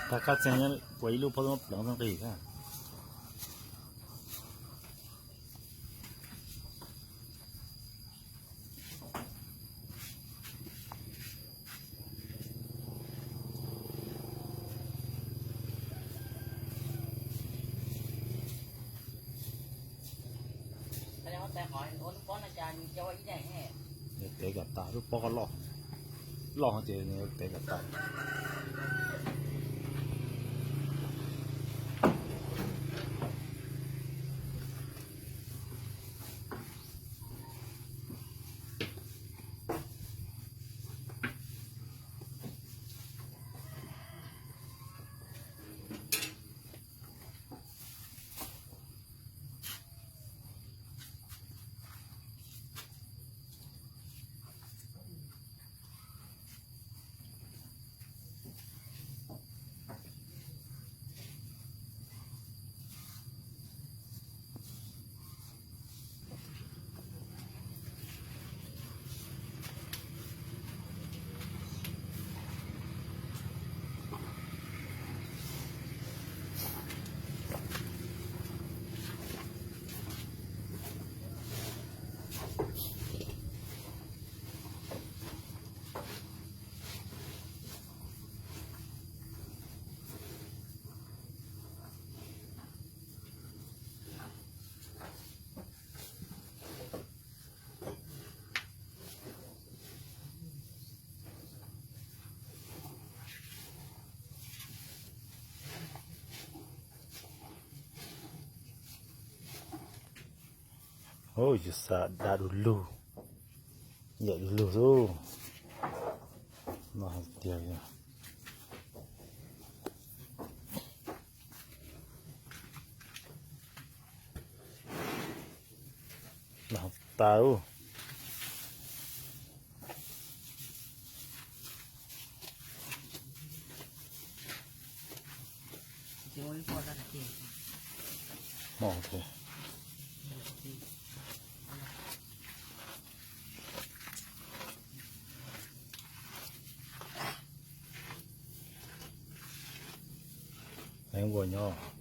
Qab qab txeeg ua ib lub pob txhub pleev nqis thiab. Tev kom tas lub pob ko loj, loj ces tev kom tas. Yus xav da du lug, yam du lug xwb. No hais tias los tas. Nqua nyob.